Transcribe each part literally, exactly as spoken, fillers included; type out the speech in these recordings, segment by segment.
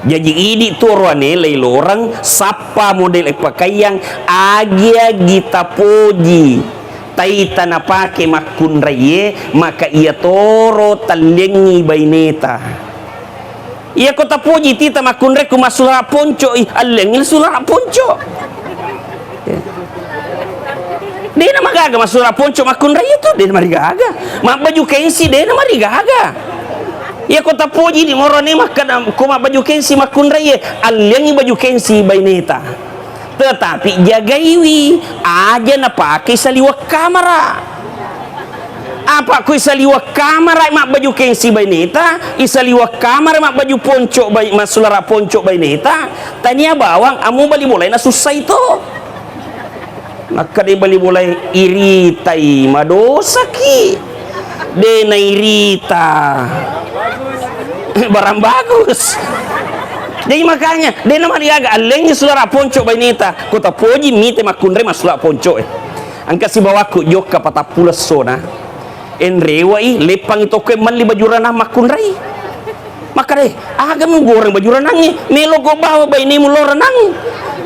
Jaji, idi tu oroane leiloreng, sappa model pakaiang, agi-agi tapoji, taita napake makkunraie, maka iya toro talliangngi baineta. Iyako tapoji tita makkunrai ku massulara ponco i, alliangngi sulara ponco. Dena magaga massulara ponco makkunrai itu, dena marigaga. Mabbaju kensi dena marigaga. Iyako tapoji ni morone makkada ko mabbaju kensi makkunrai, alliangngi baju kensi baineta. Tetapi jagaiwi, aja napake saliweng kamara. Apa ko isaliweng kamara mabbaju kensi baineta, isaliweng kamara mabbaju ponco bai-, massulara ponco baineta, tania bawang amo bali bolae nasussai to. Makkeda bali bolae, iritai, madosaki. De nairita. Barang bagus. Jadi makanya, de namarigaga allengngi sulara ponco baineta. Ko tapoji mite makkunrai massulara ponco e. Engka sibawakku jokka patappulo essona. Enrewai, leppangi toko e melli baju ranang makkunrai. Makkeda, "Aga mugoreng baju ranangnge? Melo go bawa bainemu lo ranang."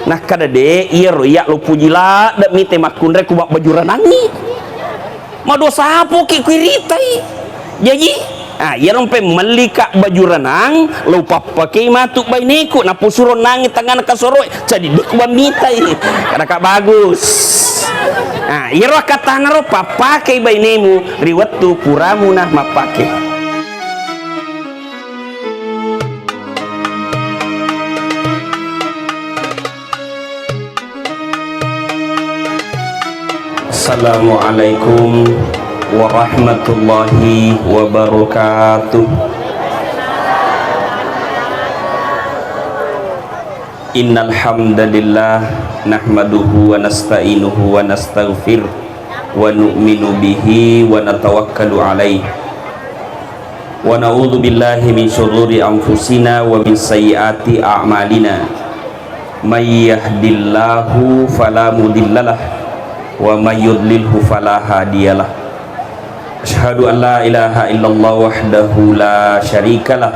Nakkeda, "De, iyaro iya lo puji ladde mite makkunrai ku mabbaju ranangngi. Madosa apoki ku iritai." Jaji, ah, iyaro mpe melli ka baju ranang, lo pappakei matu baineku, napusuro nangi tangana kasoroe. Jadi, de ku bammitai. Kadaka bagus. Nah, iyaro akkattana ro, pappakei bainemu ri wettu puramuna mappake. Assalamualaikum warahmatullahi wabarakatuh. Innal hamdalillah, nahmaduhu wa nasta'inuhu wa nastaghfir wa nu'minu bihi wa natawakkalu alaih. Wa na'udzu billahi min syururi anfusina wa min sayyiati a'malina. May yahdillahu fala mudhillalah wa may yudlilhu fala hadiyalah. Asyhadu an la ilaha illallah wahdahu la syarikalah,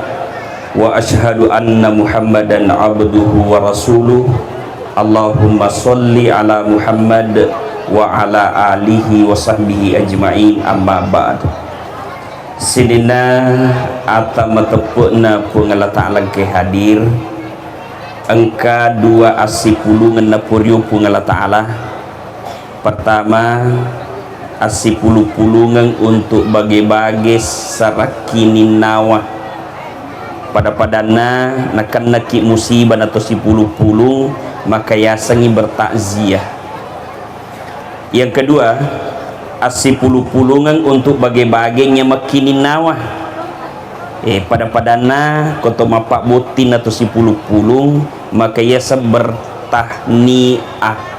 wa asyhadu anna Muhammadan abduhu wa rasuluh. Allahumma sholli ala Muhammad wa ala alihi wa sahbihi ajma'in, amma ba'd. Sininna ata mateppe'na Puang Allah Ta'ala engka hadir, engka dua assipulungeng naporio Puang Allah Ta'ala. Pertama, assipulu-pulungeng untuk bage-bage sarakkininnawa. Pada-padanna nakennaki musibah nato sipulu-pulung, maka yasengngi bertakziah. Yang kedua, assipulu-pulungeng untuk bage-bage nyamekkininnawa. Eh, pada-padanna ko to mappabbotting nato sipulu-pulung, maka yaseng bertahniah.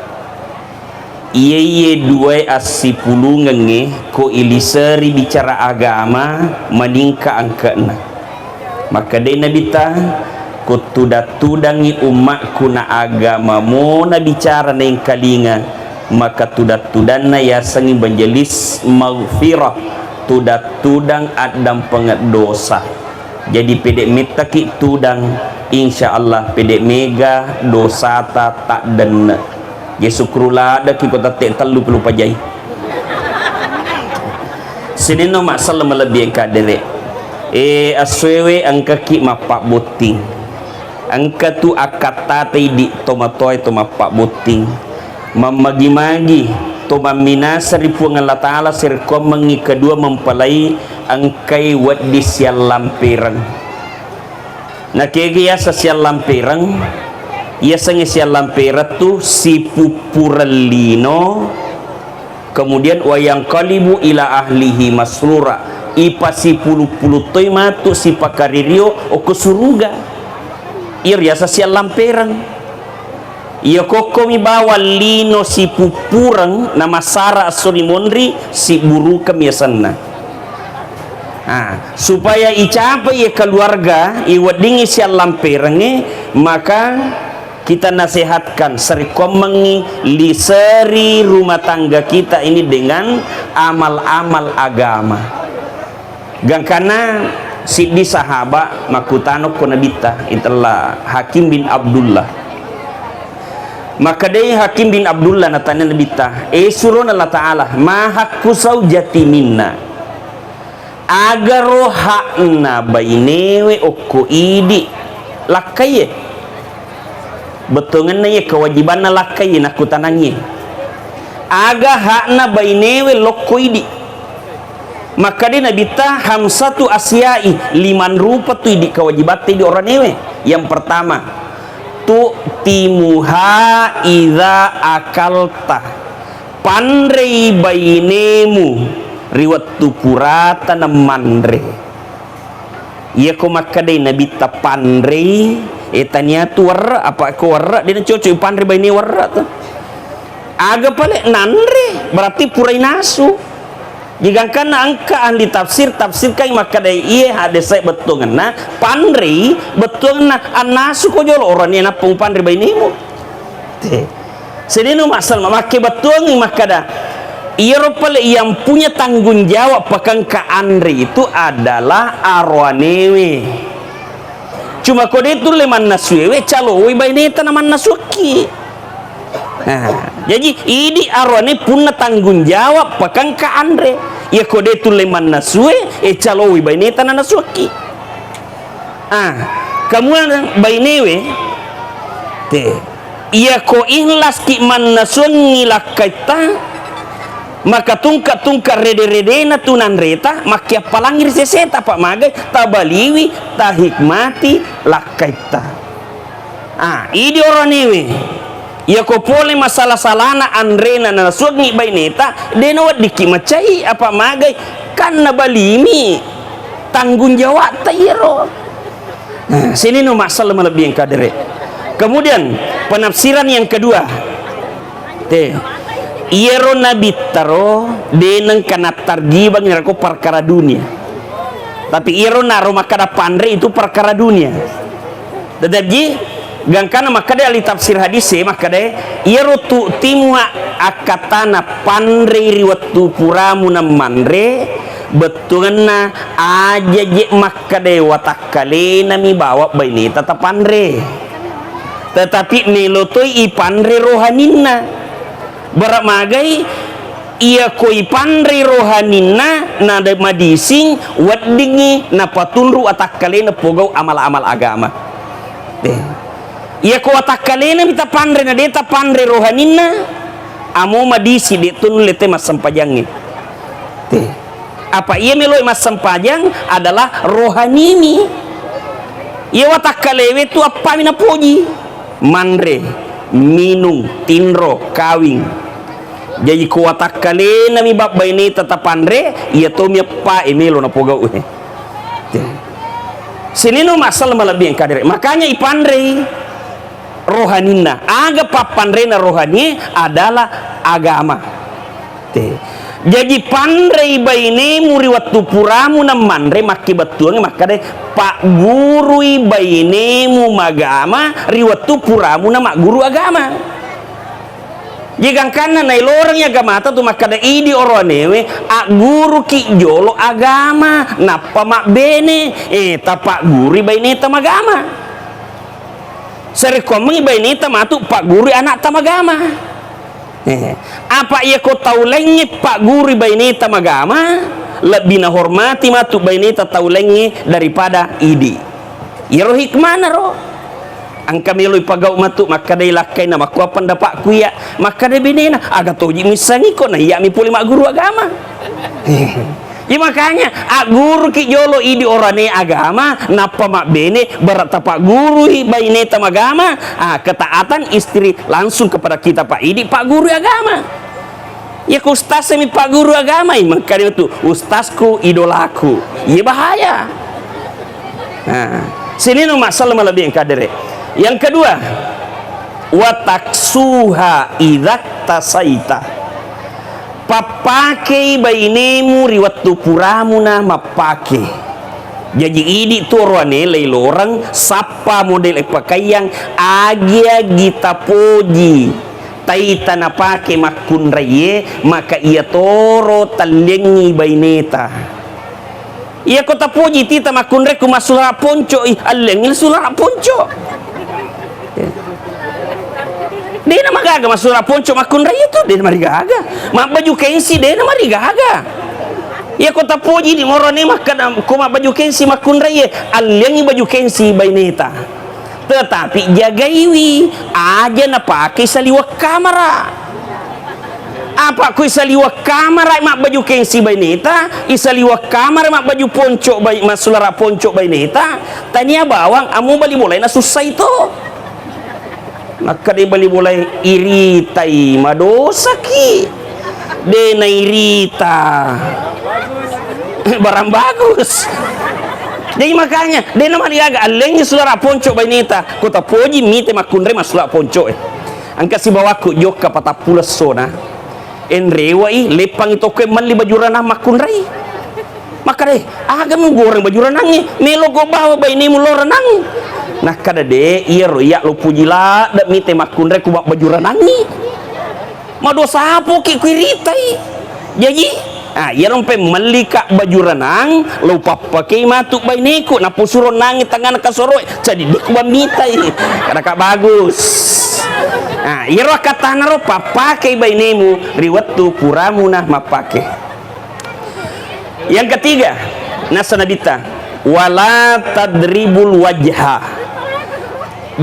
Iye-iye duwae assipulungengnge ko iliseri bicara agama, maningka angke'na. Makkedai Nabitta, "Ko tudang-tudangngi ummakku na agamamo nabicara naengkalinga, maka tudang-tudanna yasengngi majelis maghfirah, tudang-tudang addampengeng dosa." Jadi pede mettaki tudang, insya Allah pede mega dosata taddenne. Ye sukkuru ladeki ko tette tellu puluh pajai. Sininna massala malebbi engka dere. Eh, assuewe engkaki mappabbotting. Engka tu akkattatai di tomatoae to mappabbotting. Mammagi-magi to mamminasa ri Puang Allah Ta'ala, serekkuammengngi kedua mempelai engkai wedding siallampereng. Nakega yaseng siallampereng? Yasengnge siallampereng tu sipuppureng lino, kemudian wayanqalibu ila ahlihi masrura, ipasipulu-pulu toi matu sipakaririo okko suruga. Iyaro yaseng siallampereng. Iya kokkomi bawang lino sipuppureng na massara esso ri monri, sibburukeng yasenna. Ah, supaya icapai iya keluarga, iweddingngi siallamperengnge, maka kita nasihatkan, sarekkuammengngi liseri rumah tangga kita ini dengan amal-amal agama. Gangkanna Siddi sahaba makkutana ko Nabitta, itella Hakim bin Abdullah. Makkedai Hakim bin Abdullah, natanya Nabitta, "Eh, surona Allah Ta'ala, ma haqqu zaujati minna?" Agaro hakna bainewe okko idi lakkaiye? Bettuangenna iye kewajibanna lakkaiye, nakkutanangngi. Aga hakna bainewe lokko idi? Makkeda Nabitta, "Khamsatu asya'i," limang rupa tu idi kewajibatta idi oranewe. Yang pertama, tu'timuha idza akalta. Panrei bainemu ri wettu purata namanre. Iyako makkedai Nabitta panrei, e, tania tu werre, apa ko werre, de nacocok panrei baine werre tu. Aga pale nanre, berarti purai nasu. Jigangkanna engka ahli tafsir, tafsirkan makkedai iye hadese bettuangenna, panrei bettuangenna annasu ko jolo orane nappa upanrei bainemu. Te. Seneno massal makke bettuangi makkeda, iyaro pale yang punya tanggung jawab pakengka anre itu adalah aroanewe. Cuma ko de tulle mannasuewe, calowoi baineta namannasuakki. Nah, jaji idi aroane punna tanggung jawab pakengka anre. Iya ko de tulle mannasue, e calowoi baineta nanasuakki. Ah, kamuan bainewe, te. Iyako ihlaski mannasuangngi lakkaitta, maka tungka-tungka rede-redena tu nanreta, makkiappalangngi ri seseta, apa magai tabaliwi, tahikmati lakkaitta. Ah, idi oranewe. Iyako pole masala-salana anrena nanasuangngi baineta, de naweddikki macai, apa magai kan nabalimi tanggung jawabta iyaro. Nah, sini no masalah malebbi engka dere. Kemudian, penafsiran yang kedua. Te. Iyaro Nabittaro de nengka nattargibang nako perkara dunia. Tapi iyaro naro makkada panre itu perkara dunia. Tetap ji, gangkana makkada ahli tafsir hadis e, makkada iyaro tu'timuha akkatana panrei ri wettu puramu namanre, bettuanna aja je makkada watakkalenami bawa baineta tapanre. Tetapi melo toi ipanre rohaninna. Bara magai iyako ipanrei rohaninna, nada madising weddingngi napatunru watakkalena pogau amal-amal agama. Eh. Iyako watakkalena mita panre na de tapanre rohaninna, amo madisi de tu nulle te massempajangnge. Te. Apa iya melo massempajang adalah rohanimi. Iya watakkalewe tu appami napoji. Manre, minung, tinro, kawing. Jaji ko watakkalenami babbaineta tapanre, iya tomi eppa e melo napogau e. Sinino masalah malebbi engka dere. Makanya ipanrei rohaninna. Aga pappanrena rohanie adalah agama. Te. Jaji panrei bainemu ri wettu puramu namanre makkibettuangnge makkeda paggurui bainemu magama ri wettu puramu namagguru agama. Jigangkanna nailorengngi agamata tu makkeda idi oroanewe agguruki jolo agama nappa mabbene, eh, tapaggurui baineta magama. Sarekkuammengngi baineta matu paggurui anakta magama. Eh, apa iya ko tau laingnge paggurui baineta magama, lebbi nahormati matu baineta tau laingnge daripada idi. Iyaro hikmana ro. Engka melo ipagau matu, makkadai lakkaina, makkua pendapatku iya, makkadai benena, aga toji missengi ko na iya mi pole magguru agama. Iya, makanya agguruki jolo idi orane agama, nappa mabbene, bara tapaggurui baineta magama, ah, ketaatan istri langsung kepada kita, Pak Idi, paggurui agama. Iya ko ustaz mi pagguru agama, i mengkari tu ustazku, idolaku. Iya bahaya. Nah, sini no masalah malebbi engka dere. Yang kedua, wataksuha idza tasaita. Pappakei bainemu ri wettu puramuna mappake. Jaji idi tu oroane leiloreng sappa model pakaiang agi-agi tapoji taita napake makkunraiye, maka iya toro talliangngi baineta. Iya ko tapoji tita makkunrai ku massulara ponco i, allengngi sulara ponco. Dena magaga massulara ponco makkunrai itu, dena marigaga. Mabbaju kensi dena marigaga. Iya ko tapoji di morone makkada ko mabbaju kensi makkunrai, allengngi baju kensi baineta. Tetapi jagaiwi, aja napake saliweng kamara. Apa ko isaliweng kamara mabbaju kensi baineta, isaliweng kamara mabbaju ponco bai-, massulara ponco baineta, tania bawang amo bali bolae nasussai to. Makkeda bali bolae, iritai, madosaki. De nairita. Barang bagus. Jadi makanya, de namarigaga allengngi sulara ponco baineta, ko tapoji mite makkunrai massulara ponco e. Engka sibawakku jokka patappulo essona. Enrewai, leppangi toko e melli baju ranang makkunrai. Makkeda, "Aga mugoreng baju ranangnge? Melo go bawa bainemu lo ranang." Nakkeda, "De, iyaro iya lo puji ladde mite makkunrai ku mabbaju ranangngi." Madosa apoki ku iritai. Jaji, ah, iyaro mpe mellika baju ranang, lo pappakei matu baineku, napusuro nangi tangana kasoroe, jadi deku bammitai. Kadaka bagus. Ah, iyaro akkatanaro pappakei bainemu ri wettu puramuna mappake. Yang ketiga, nasa Nabitta, "Wala tadribul wajha."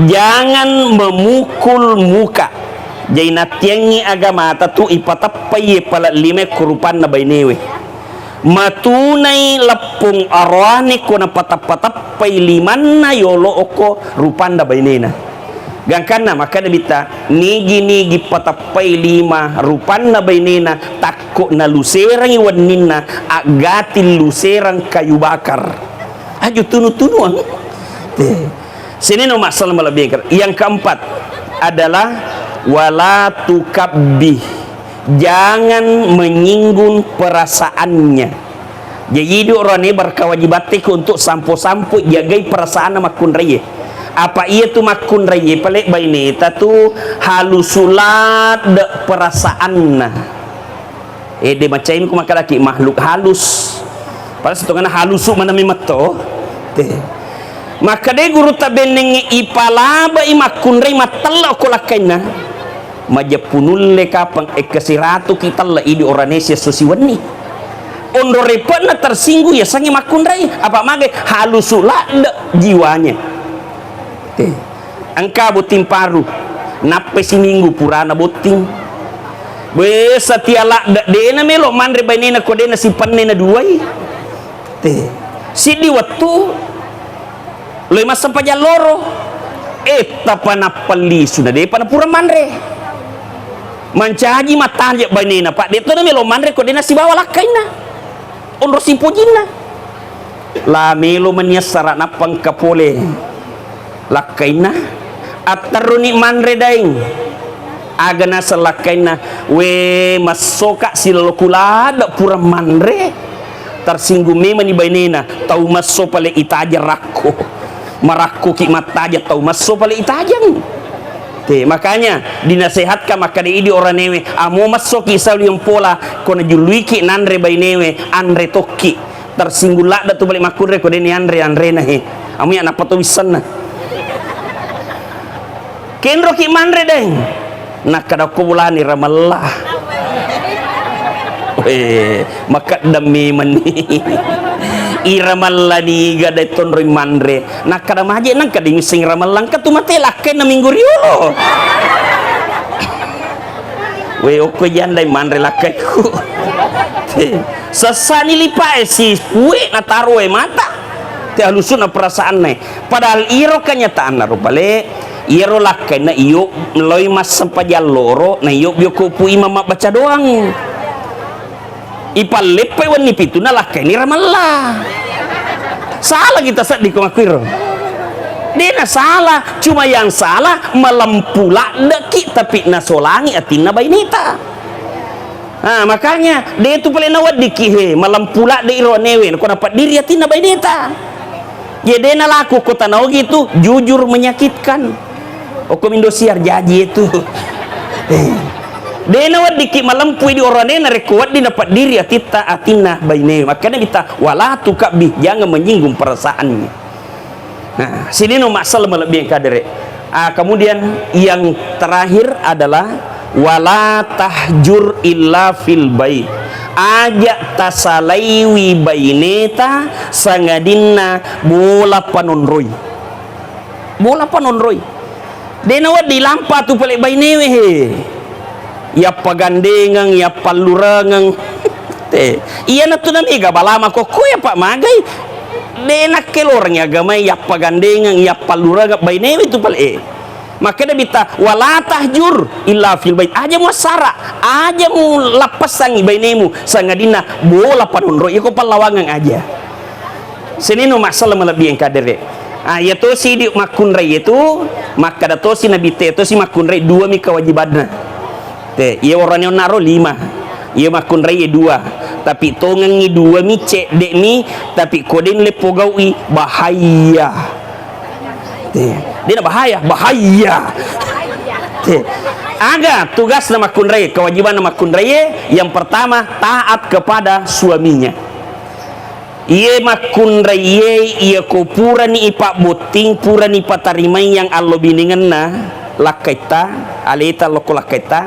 Jangan memukul muka. Jadi nattiangngi agamata tu ipateppai ye pala lima ko rupanna bainewe. Matunai leppung aroane ko napateppa-teppai limanna yolo okko rupanna bainena. Gangkanna makkeda Nabitta, nigi-nigi pateppai lima rupanna bainena, takko naluserangi wenninna, aggatil luserang kayu bakar. Aju tunu-tunuang. Te. Sini no masalah malebbi. Yang keempat adalah wala tukabbih. Jangan menyinggung perasaannya. Jadi idi orane berkewajiban teko untuk sampo-sampo jagai perasaanna makkunraie. Apa iya tu makkunraie pale baineta tu halusu ladde perasaanna. Eh, de macaimi ku makkedaki makhluk halus. Padahal setengahna halusu manami metto. Te. Makkeda gurutta bennengnge ipalabai makkunrai mattella okko lakkainna. Majeppu nulle kapang ekkesiratuki tella idi oranesia esso siwenni. Onro repe'na tersinggung yasengnge makkunrai. Apa magai halusu ladde jiwanya. Te. Engka botting paru, nappai siminggu purana botting. Be, satia ladde, dena melo manre bainena ko dena sipenne na duai. Te, siddi wettu loi massempajang loro. Eh, tapa nappa lisu na depa na pura manre. Mancaji mattaje bainena, Pak, de to na melo manre ko dena sibawa lakkainna. Onro sipojinna. La melo mani assara nappa engka pole lakkainna. Atterruni manre daeng. Aga naseng lakkainna, "We, massoka silaloku ladde pura manre." Tersinggung memani bainena, tau masso pale itajeng rakko. Marakkoki mattajeng tau masso pale itajeng. Te, makanya dinasehatkan makkeda idi oranewe, amo massoki sauli yempola, ko najulluiki nanre bainewe, anre tokki. Tersinggung ladde tu balik makkunre ko deni anre, anrena he. Amo ya nappa to wissenna. Kenroki manre deng. Nakkeda ko bulani ramella. Weh, makeddang memang ni. Ira mallani gada tonroi manre. Nakkeda maje nangka dimisseng ira mallangka tu mate lakkainna minggu riolo. Weh, okko jandai manre lakkaiku. Sessani lipae si kue nataro wae mata. Te alusuna perasaanna. Padahal iro kenyataanna ro pale, iyaro lakkainna iyo loi massempajang loro, na iyo bioko pu imam mabbaca doang. Ipalleppai wenni pitu nalakkaini ramella. Salah kita seddi ko makkuiro. Dena salah, cuma yang salah malempu laddeki tapi nasolangi atinna baineta. Ah, makanya de tu pale naweddiki he, malempu ladde iro newe, ko napaddiri atinna baineta. Ye de nalaku ko tanaogi tu jujur menyakitkan. Okko mindo siar jaji itu. Eh. De' naweddikki malempu idi orane narekko wedding napeddiri atitta, atinna bainewe. Makkeda Nabitta, "Wala tukabbi, jangan menyinggung perasaannya." Nah, sidino masalah malebbi engka dere. Ah, kemudian yang terakhir adalah wala tahjur illa fil bait. Aja tasalaiwi baineta sangadinna bola panonroi. Bola panonroi. De' nawedding lampa tu pale' bainewe he. Yappagandengeng, yappallurengeng. Te. Iyanatu namega bala makokkoe apa' magai. De' nakkeloreng agamae yappagandengeng, yappallurengeng bainewe tu pale' e. Makkeda Nabitta, "Wala tahjur illa fil bait." Aja muassara, aja mulappessangngi bainemu sangadinna bola panonroi, iko pallawangeng aja. Seneno masalah malebbi engka dere. Ah, iya tosi idi makkunrai itu, makkada tosi Nabitta tosi makkunrai duami kewajibanna. Te, iya worane onnaro lima. Iya makkunrai dua. Tapi tongengngi duami, cedde'mi, tapi ko de' nulle pogau'i, bahaya. Te, de' na bahaya, bahaya. Te. Aga tugasna makkunrai, kewajibanna makkunrai, yang pertama taat kepada suaminya. Iye makkunraiye, iyako purani ipabbotting, purani ipatarimai yang allobinengenna lakkaitta, aleta lokko lakkaitta,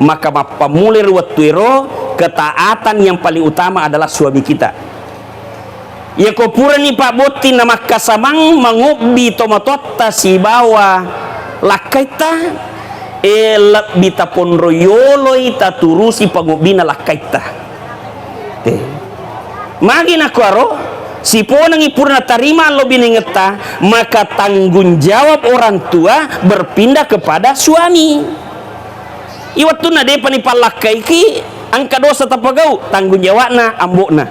maka mappammula ri wettuero ketaatan yang paling utama adalah suami kita. Iyako purani ipabbotting na makkasamang mangobbi tomatoatta sibawa lakkaitta, e, lebbi taponro yoloi taturusi pangobbina lakkaitta. Te. Magi nakuaro, siponengngi pura natarima allobinengetta, maka tanggung jawab orang tua berpindah kepada suami. Iwettunna de'pa nipallakkaiki, engka dosa tapagau, tanggung jawabna ambo'na.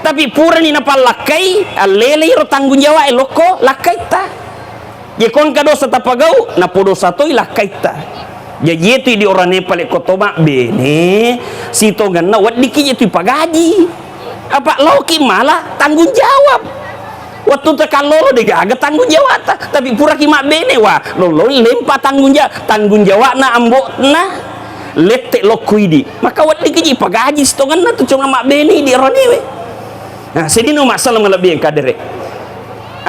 Tapi purani napallakkai, allelei ro tanggung jawab e lokko lakkaitta. Jeko engka dosa tapagau, napodosa toi lakkaitta. Jaji itu idi orane pale' ko to mabbene, sitongenna weddikki je tu ipagaji. Apa' laoki mala tanggung jawab. Wettu takallolo de' gaga tanggung jawabta, tapi puraki mabbene, wah, loloi lempa tanggung jawab, tanggung jawabna ambo'na lette lokko idi. Maka weddikki je ipagaji sitongenna tu cuma mabbene idi oranewe. Nah, sedino masalah malebbi engka dere.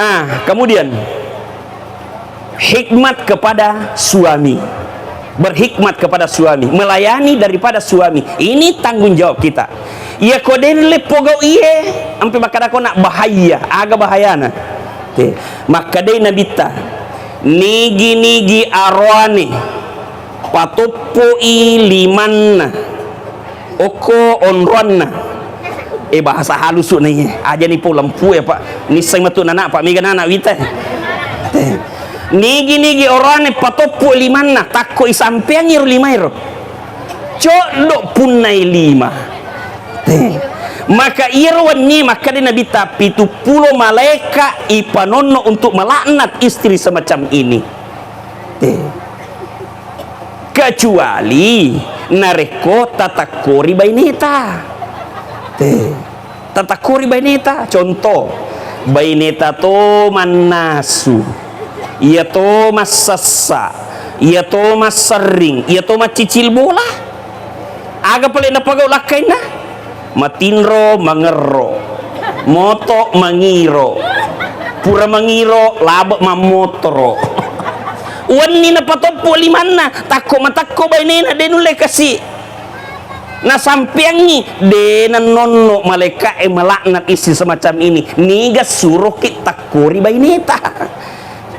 Ah, kemudian hikmat kepada suami. Berhikmat kepada suami, melayani daripada suami. Ini tanggung jawab kita. Iya ko de' nulle pogau iye, ampe makkadako na bahaya, aga bahayana. Te, makkedai Nabitta, nigi-nigi aroane patoppoi limanna. Okko onroanna. Eh, bahasa halusu' na iye. Aja ni polempu ya, Pak. Nisseng matu nana', Pak. Mega nana' wita. Eh. Nigi-nigi orane patoppu limanna, takko isampeangi ro limaero. Coddo' punnai lima. Eh. Maka iyaro wenni makkeda Nabitta, pitu pulo malaeka ipanonno untuk melaknat istri semacam ini. Eh. Kecuali narekko tatakkori baineta. Te. Tatakkori baineta. Contoh, baineta to mannasu, iya to massessa, iya to masserring, iya to maccicil bola. Aga pale napagau lakkainna? Matinro mangerro, moto mangiro, pura mangiro labe mammotoro. Wenni napatoppo limanna, takko matakko bainena de nulle kasi. Nasampeangngi, de nannonno malaeka'e malaknat isi semacam ini. Niga suroki takkori baineta.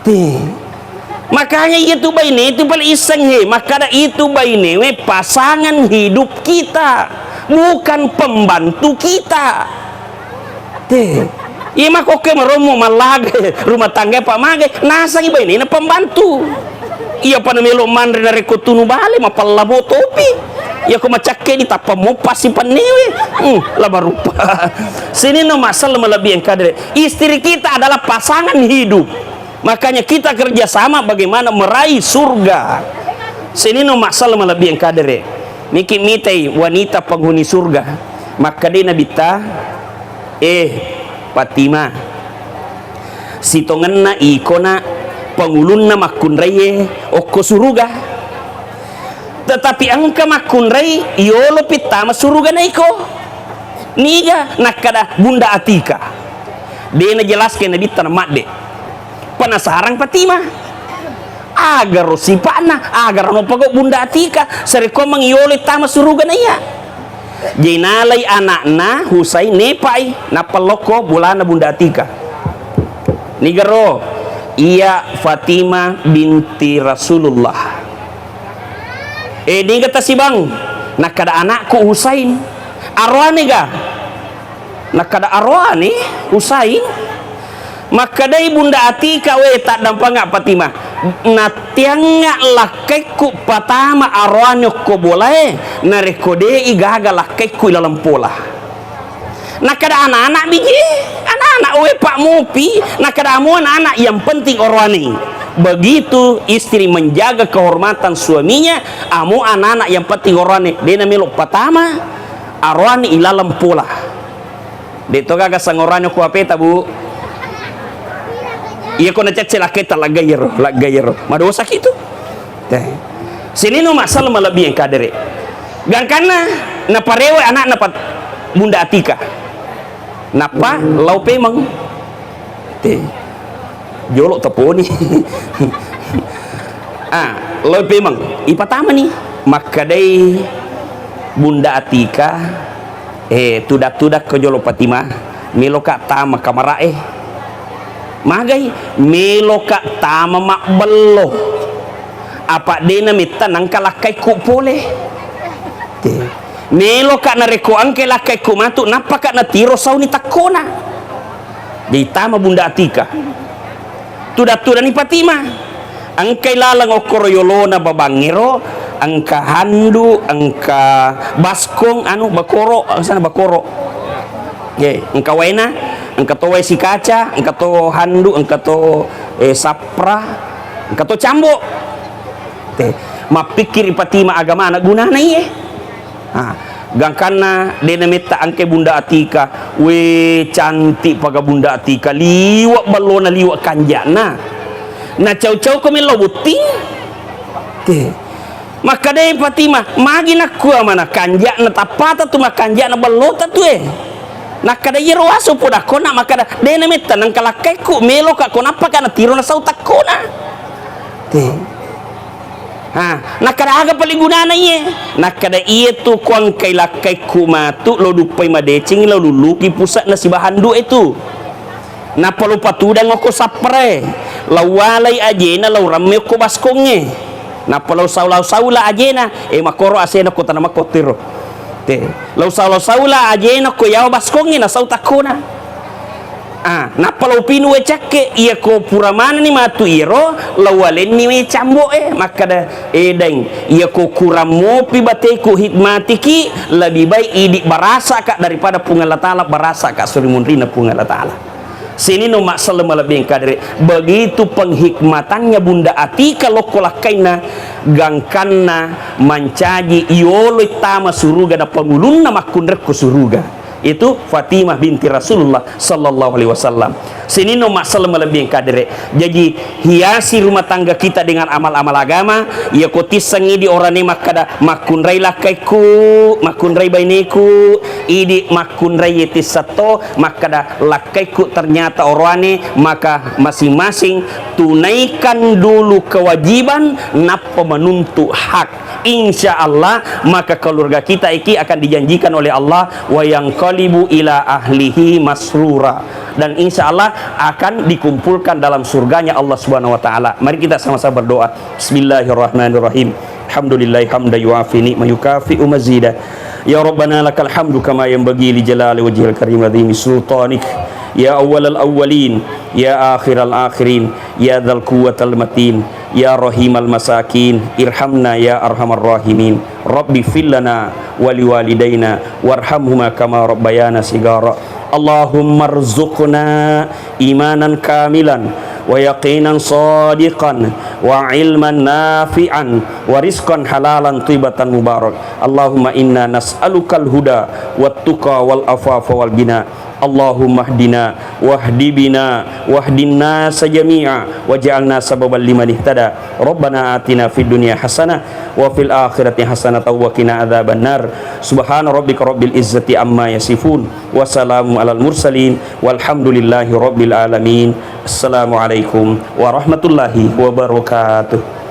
Te. Makanya iya tu baine itu paling iseng he, makkada itu bainewe pasangan hidup kita, bukan pembantu kita. Te. Iya makokke marommo mallaga rumah tangga pa magai, nasangi bainena pembantu. Iya pa namelo manre narekko tunu bale mapallabo topi. Iya ko macakke ditappa moppa sipannewe. Hmm, laba rupa. Sininna masalah malebbi engka dere. Istri kita adalah pasangan hidup. Makanya kita kerja sama bagaimana meraih surga. Senino masalah malebbi engka dere. Niki mitai wanita penghuni surga. Makkedai Nabitta, eh, Fatimah, sitongenna ikona pengulunna makkunraie okko suruga. Tetapi engka makkunrai yolo pittama suruga naiko. Niga nakkada Bunda Atika. De najelaskan Nabitta na madde. Penasaran Fatimah. Agaro sipa'na, agaro nopagau Bunda Atika, sarekkoamang yolo tama suruga na iya. Jenalai anakna Husain nepai, nappa lokko bolana Bunda Atika. Nigaro, iya Fatimah binti Rasulullah. Eh, niga tasibang? Nakkada anakku Husain. Aroane ga? Nakkada aroane Husain. Makkedai Bunda Atika, "We, taddampanga Fatimah. Nattiangnga lakkaikku patama aroane okko bolae, narekko de'i gaga lakkaikku ilaleng pola." Nakkada anak-anak biji, anak-anak we pak mopi, nakkada amo anak-anak yang penting oroane. Begitu istri menjaga kehormatan suaminya, amo anak-anak yang penting oroane, de namelo patama aroane ilaleng pola. De to gaga sangorane ko apeta, Bu. Iya ko nacecce lakkaita laggairo, laggairo. Madosaki tu. Teh. Sininna masalah malebbi engka dere. Gangkanna naparewe anakna pat-, Bunda Atika. Nappa lao pemeng. Te. Jolo teponi. Ah, lao pemeng. Ipatamani. Makkedai Bunda Atika, eh, tudak-tudak ko jolo Fatimah. Meloka tama kamarae. Magai, meloka tama mabbello. Apa dena metta nangka lakkaikku pole. Te. Meloka narekko engke lakkaikku matu, nappaka natiro sauni takkona. Jadi tama Bunda Atika. Tuda-tudani Fatimah. Engkai laleng okkoro yolona babangngero, engka handu, engka baskong, anu, bakoro, sana bakoro. Ye, engka waena, engka to wae sikaca, engka to handu, engka to, eh, sapra, engka to cambo. Te, mappikkiri Fatimah agamana gunana iye. Ha, gangkanna dena metta engke Bunda Atika, we cantik paga Bunda Atika, liwa ballona liwa kanjana. Na cau-cau ko mello butting. Te. Makkadai Fatimah, magi nakkua mana kanjana tappata tu makanjana ballota tu e. Nakkada iyaro wasu podakkona makkada, dena metta nangka lakkaikku, meloka ko nappaka natiro nasau takkona. Te. Ha, nakkada aga pale gunana iye? Nakkada iye tu ko engkai lakkaikku matu, lo duppai madeceng, lo lulluki pusa'na sibahan du'e tu. Nappa lo patudang okko sapparae, lo walai ajena, lo ramme okko baskongnge. Nappa lo sau-, lo saula ajena, e, makkoro asena ko tana makkottiro. Te, lo sau-, lo saula ajena ko yawa baskongnge, nasau takkona. Ah, nappa lo pinu wae cakke, iya ko pura manenni matu iyaro, lo walenni wae cambo e, makkada, e, daeng, iya ko kurang mopi bateku hikmatiki, lebih baik idi barasaka daripada Puang Allah Taala barasaka suri munrina Puang Allah Taala. Sininna masselleng malebbi engka dere. Begitu penghikmatannya Bunda Atika lokko lakkainna, gangkanna mancaji yoloi tama suruga na pangulunna makkunrekko suruga. Itu Fatimah binti Rasulullah sallallahu alaihi wasallam. Sininna masselleng malebbi engka dere. Jaji, hiasi rumah tangga kita dengan amal-amal agama. Iya ko tissengngi di orane makkada, makkunrai lakkaikku, makkunrai baineku, idi makkunrai tisseng to, makkada lakkaikku ternyata oroane, maka masing-masing tunaikan dulu kewajiban, nappa menuntut hak. Insya Allah, maka keluarga kita iki akan dijanjikan oleh Allah, "Wa yanqalibu ila ahlihi masrura." Dan insya Allah akan dikumpulkan dalam surganya Allah Subhanahu wa Ta'ala. Mari kita sama-sama berdoa. Bismillahirrahmanirrahim. Alhamdulillahi hamda yuafi ni'ma yukafi'u mazida. Ya Rabbana lakal hamdu kama yanbaghi li jalali wajhil karim azimi sultanik. Ya awwalal awwalin, ya akhiral akhirin, ya dzal quwwatal matin, ya rahimal masakin, irhamna ya arhamar rahimin. Rabbi fillana wali walidaina warhamhuma kama rabbayana sigara. Allahumma rzuqna imanan kamilan wa yaqinan sadiqan wa ilman nafi'an wa rizqan halalan thayyibatan mubarak. Allahumma inna nas'alukal huda wat tuqa wal afafa wal ghina. Allahumma hdina wahdi bina wahdin nasa jami'a waj'alna sababan liman ihtada. Rabbana atina fid dunya hasanah wa fil akhirati hasanatan wa qina adzaban nar. Subhana rabbika rabbil izzati amma yasifun. Wa salamun alal mursalin. Walhamdulillahi rabbil alamin. Assalamualaikum warahmatullahi wabarakatuh.